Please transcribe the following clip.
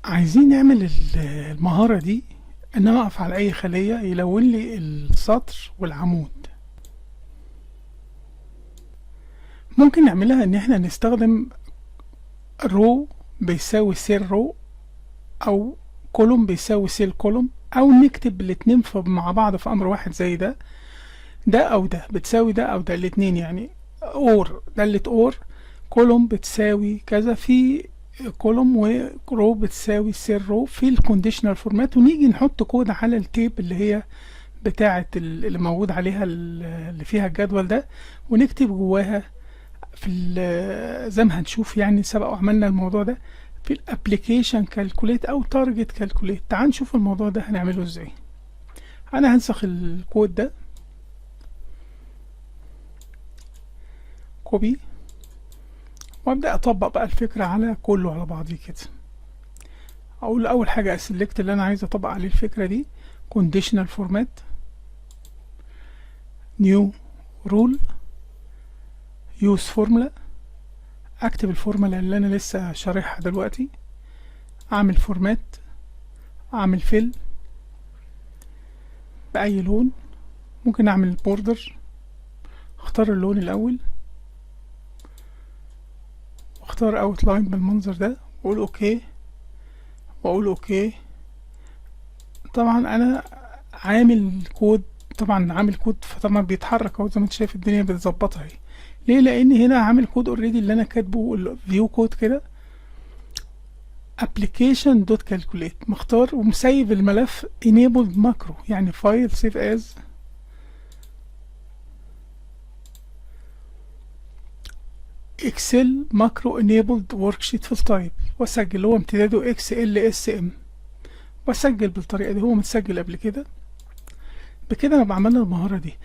عايزين نعمل المهارة دي، ان انا اقف على اي خلية يلون لي السطر والعمود. ممكن نعملها ان احنا نستخدم row بيساوي cell row، او column بيساوي cell column، او نكتب الاتنين مع بعض في امر واحد زي ده، ده او ده بتساوي ده او ده، الاتنين يعني or دالة or column بتساوي كذا في column و row بتساوي cell row في ال conditional format. ونيجي نحط كود على ال tab اللي هي بتاعة اللي موجود عليها اللي فيها الجدول ده، ونكتب جواها في زي ما هنشوف، يعني سبق وعملنا الموضوع ده في ال application calculate او target calculate. تعال نشوف الموضوع ده هنعمله ازاي. انا هنسخ الكود ده copy وابدا اطبق بقى الفكره على كله على بعضيه كده. اقول اول حاجه ا select اللي انا عايز اطبق عليه الفكره دي، conditional format، new rule، use formula، اكتب الفورمولا اللي انا لسه شارحها دلوقتي، اعمل format، اعمل fill باي لون، ممكن اعمل border، اختار اللون الاول واختار outline بالمنظر ده واقول okay واقول okay. طبعا انا عامل كود، طبعا عامل كود، فطبعا بيتحرك اهو زي ما انت شايف، الدنيا بتظبطها اهي. ليه؟ لان هنا عامل كود already اللي انا كاتبه ال view code كده application dot calculate، مختار ومسيف الملف enabled macro، يعني file save as excel macro enabled worksheet file type، واسجل هو امتداده XLSM، واسجل بالطريقة دي، هو متسجل قبل كده. بكده نبقى عملنا المهارة دي.